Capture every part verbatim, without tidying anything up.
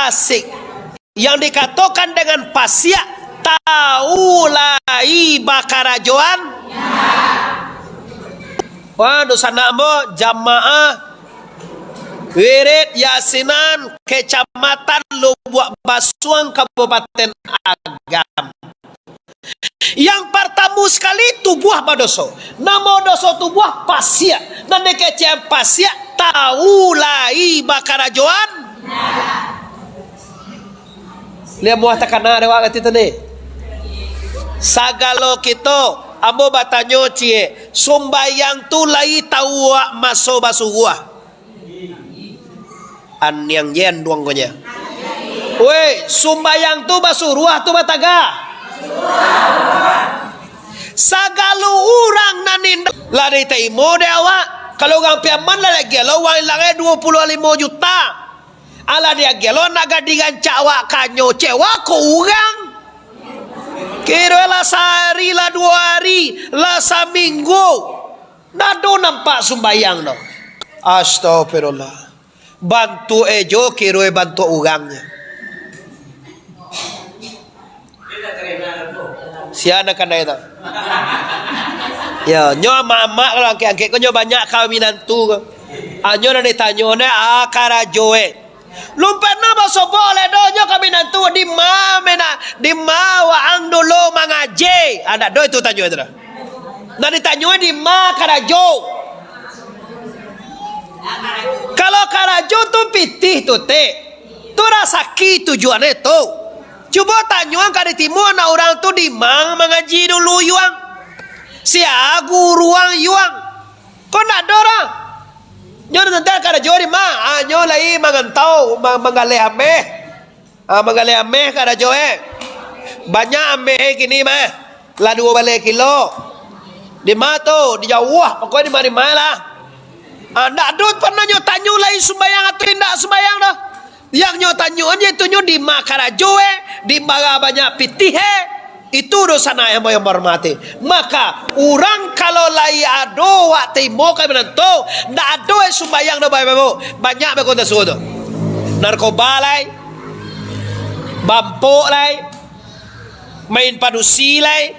pasik. Yang dikatokan dengan pasiak, tau lai bakarajoan. Wah, dunsanak ambo, jamaah Wirid Yasinan, Kecamatan Lubuak Basuang, Kabupaten Agam. Yang partamo sakali, tubuah badoso. Namo doso tubuah? Pasiak. Nan dikecekan pasiak, tau lai bakarajoan. Lian muah takana dek awak kati tu ni. Sagalo kito, ambo batanyo ciek, sumbayang tu lai tau awak maso basuruah? Aniang je anduang ko nyo. Weh, sumbayang tu basuruah tu batagah? Sagalo urang nan indak lah ditaimo dek awak. Kalau urang Piaman lah diagiah lo uang ilang e duo puluah limo juta. Alah diagiah lo anak gadih rancak awak kanyo, cek awak ko urang. Kiro lah sahari, lah duo hari, lah saminggu. Ndak ado nampak sumbayang doh. Astagfirullah. Bantuak e jo kiro e bantuak urang nyo. Sia nan kanai tu. Yo, nyo amak-amak kalau angkek-angkek ko nyo banyak kawan minantu ko. Anyo nan ditanyo ne, ah, karajo e. Lun pernah basobok lai doh nyo ka minantu, "Di ma mena, di ma waang dulu mangaji?" Ah, ndak doh itu tanyo itu doh. Nan ditanyo di ma karajo. Kalau karajo tu pitih tu, tek. Tu rasaki tujuan e tu. Cubo tanyoan ka ditimu anak urang tu, "Di ma mangaji dulu yuang? Sia guru ang yuang?" Ko ndak ado doh. Nyo tantang karajo di ma? Ah, nyo lai mangantau, ma-, manggaleh ameh. Ah, manggaleh ameh karajo e. Banyak ameh e kini mah. Lah duo baleh kilo. Di ma tu? Di jauah. Pokoknyo di ma-di ma lah. Ah, ndak ado pernah nyo tanyo lai sumbayang atau indak sumbayang doh. Yang nyo tanyoan je tu nyo di ma karajo e, di ma banyak pitih e. Itu dunsanak yang, yang bahormati. Maka, urang kalau lai ado wak timo ka minantu, ndak ado e sumbayang doh, Bapak Ibu. Banyak beko tasuo tu. Narkoba lai, bampok lai, main padusi lai,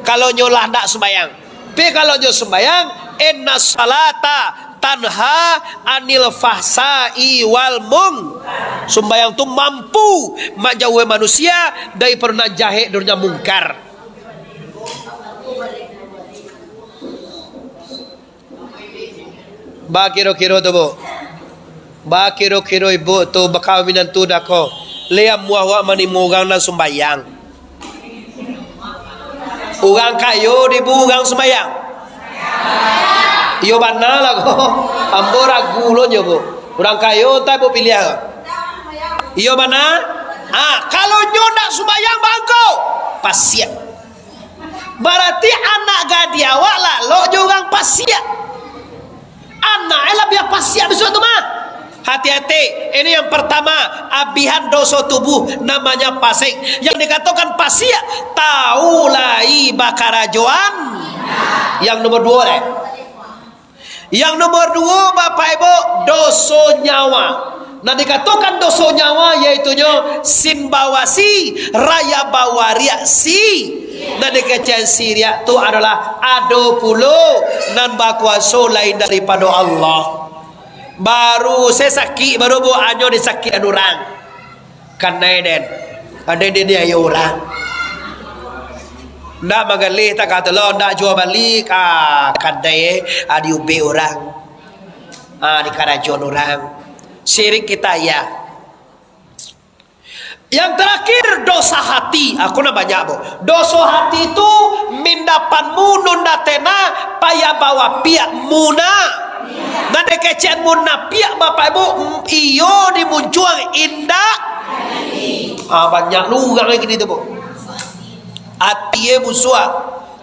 kalau nyo lah ndak sumbayang. Tapi kalau nyo sumbayang, "Inna salata tanha anil fahsai wal mung." Sumbayang tu mampu manjauhi manusia daripado nan jahek dan nan mungkar. Bakiro-kiro tu, Bu. Bakiro-kiro ibu tu, bakawinan tu dah ko. Lai amuah wak manimo urang nan sumbayang. Urang kayo di Bu, urang sumbayang? Iyo bana lah ko. Ambo ragu lo nyo, Bu. Urang kayo, antah Bu piliah. Iyo bana? Ah, kalau nyo ndak sumbayang, bangko. Pasiak. Barati anak gadih awak lalok jo urang pasiak. Anak e labiah pasiak bisuak tu mah. Hati-hati, ini yang pertama, abihan doso tubuh namanya pasik. Yang dikatokan pasiak, tau lai bakarajoan. Yang nomor duo deh. Yang nomor duo, Bapak Ibu, doso nyawa. Nah, dikatokan doso nyawa, yaitunyo sin bawasi, raya bawariak si. Nah, dikecekan siriak tu adolah ado pulo nan bakuaso lain daripado Allah. Baru se sakik, baru buahnyo disakikan urang. Kanai den, ado den diayo urang. Ndak manggaleh takah tu lo, ndak jua bali ka kadai, ah, diubek urang. Ah, dikarajoan urang. Sirik kita ya. Yang terakhir, dosa hati. Aku nak banyak, Bu. Dosa hati tu mindapanmu nunda tena, payah bawa piak muna. Nan dikecekan munapiak, Bapak Ibu, iyo dimuncuang indak. Ah, banyak lu urang lagi di tu, Bu. Ati e busuak.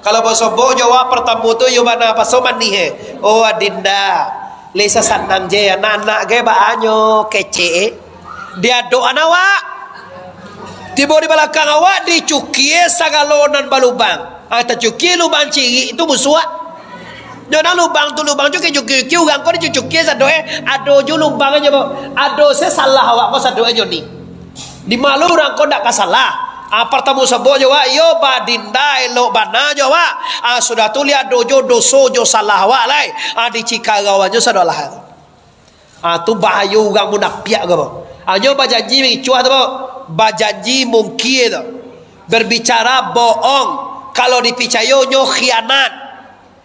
Kalau basobok jo awak partamo tu, iyo bana paso manih e. Oh, adinda. Lai sasanang je, anak-anak ge baanyo kecek e. Diadok-an awak. Tibo di balakang awak, dicukie sagalo nan balubang. Ah, tacukie lubang cirik tu busuak. Nyo nan lubang tu lubang cukie-cukie, urang ko dicucukie sadok e, ado jo lubang e nyo, Bu. Ado se salah awak ko sadok e nyo ni. Di malu urang ko ndak ka salah. Ah, partamo sabuik jo awak, iyo, badinda elok bana jo awak. Ah, sudah tu liek ado jo doso jo salah awak lai. Ah, dicika awaknyo sadolah tu. Ah, tu bahayo urang munapiak ko, Bang. Hanyo bajanji mangicuah tu, Bang. Bajanji mungkia tu. Berbicara bohong. Kalau dipicayo, nyo khianat.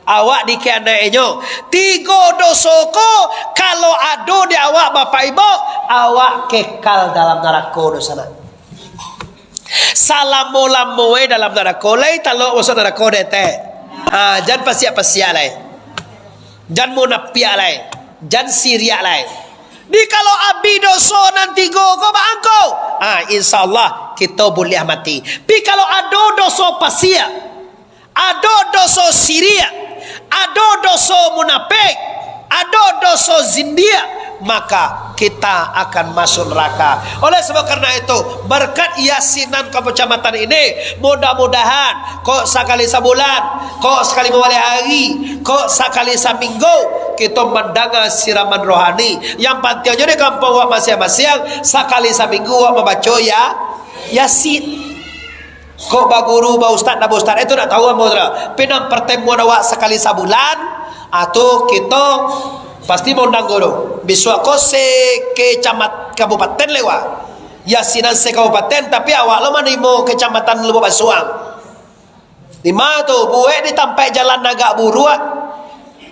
Awak dikhianati-inyo. Tigo doso ko, kalau ado di awak, Bapak Ibu, awak kekal dalam narako doso nah. Salamo-lamo e dalam narako, lai talok masuak narako dek te. Ha, jan pasiak-pasiak lai. Jan munapiak lai. Jan siriak lai. Di kalau abih doso nan tigo ko baangko, ha, insya Allah kito buliah mati. Pi kalau ado doso pasiak, ado doso siriak, ado doso munafik, ado doso zindiak, maka kita akan masuk neraka. Oleh sebab karena itu, berkat Yasinan Kabucamatan ini, mudah-mudahan kok sakali sabulan, kok sakali babaleh ari, kok sakali saminggu, kito mandanga siraman rohani. Yang pantiangnyo di kampuang awak masiang-masiang, sakali saminggu awak mambaco ya, Yasin. Kok baguru, baustad, ndak baustad, itu ndak tahu ambo tu. Tapi nan partemuan awak sakali sabulan, ah, tu kito pasti maundang guru. Bisuak ko se-, kecamat-, kabupaten lewat. Yasinan se-kabupaten, tapi awak lo manimo kecamatan Lubuk Basuang. Di ma tu, buek di tampek jalan agak buruak.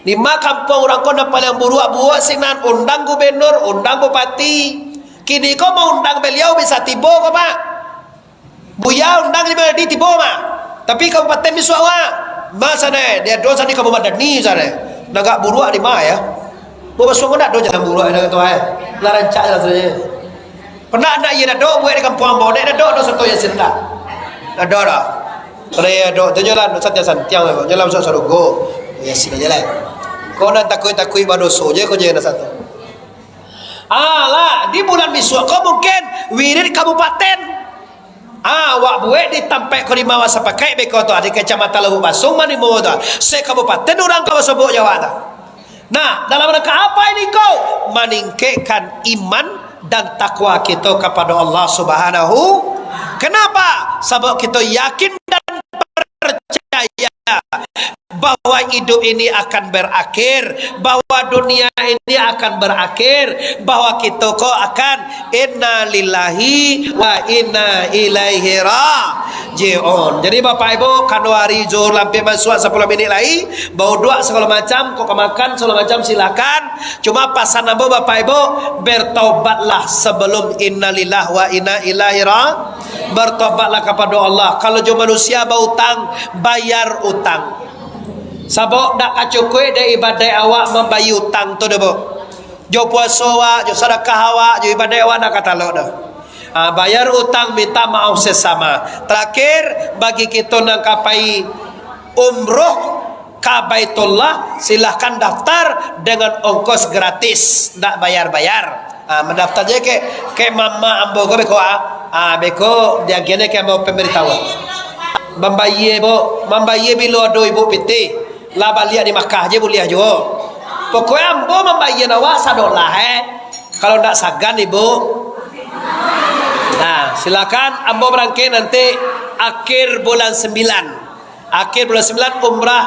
Di ma kampuang urang ko nan paliang buruak, buek sinan, undang gubernur, undang bupati. Kini ko maundang baliau bisa tibo ko, Pak. Buya undang di Madani tibo mah. Tapi kabupaten Bisuak awak. Ma sanai, dia do sani ka Madani sanai. Nagak buruak di ma ya. Bo basuang ndak do jalan buruak dah tu ai. Lah rancak jalan sajo. Pernah ndak iya ndak do buek di kampuang ambo, ndak do do sato Yasin ndak. Ndak do dah. Kalau iya do tu jalan santiang-santiang lah, jalan masuk sarugo. Yasin aja lah. Kau nak takuik-takuik badoso je kau je nak sato. Alah, di bulan Bisuak ko mungkin wirid kabupaten. Ah, awak buek di tampek ko di ma awak sapakaik beko tu, di Kecamatan Lubuk Basuang manimo tu. Se-kabupaten urang ka basobok jo awak tu. Nah, dalam rangka apa ini ko? Maningkekkan iman dan takwa kito kapado Allah Subhanahu. Kenapa? Sabab kito yakin dan percaya bahwa hidup ini akan berakhir, bahwa dunia ini akan berakhir, bahwa kito ko akan inna lillahi wa inna ilaihi raji'un. Jadi Bapak Ibu, kano hari Zuhur lampir masuak sapuluah minik lai, bauduak sagalo macam, kok ka makan sagalo macam, silakan. Cuma pasan ambo Bapak Ibu, bertobatlah sebelum inna lillahi wa inna ilaihi ra-, bertobatlah kapado Allah. Kalau jo manusia bautang, bayar utang. Sabab dak ka cukuik dek ibadaik awak mambayia utang tu doh, Bu. Jo puaso awak, jo sadakah awak, jo ibadaik awak dak ka talok doh. Ah, bayar utang, minta maaf sesama. Terakhir, bagi kito nan ka pai umroh ka Baitullah, silahkan daftar dengan ongkos gratis, ndak bayar-bayar. Ah, mandaftar je kek, kek mamak ambo ko beko, ah. Ah, beko diagiahnyo kek ambo pambaritahuan. Mambayia, Bu, mambayia bilo ado ibu pitih. Lah baliak di Makkah je buliah juo. Pokoknyo ambo mambayia awak sadolah, eh. Kalau ndak sagan, Ibu. Nah, silakan ambo barangkek nanti akhir bulan sembilan. Akhir bulan sembilan, umrah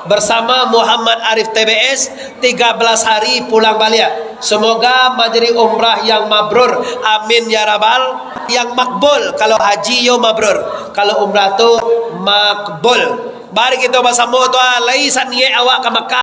bersama Muhammad Arif T B S, tiga belas hari pulang baliak. Semoga menjadi umrah yang mabrur. Amin ya rabbal, yang makbul. Kalau haji yo mabrur, kalau umrah tu makbul. Mari kito basamo tu, ah, lai saniaik awak ka Makkah.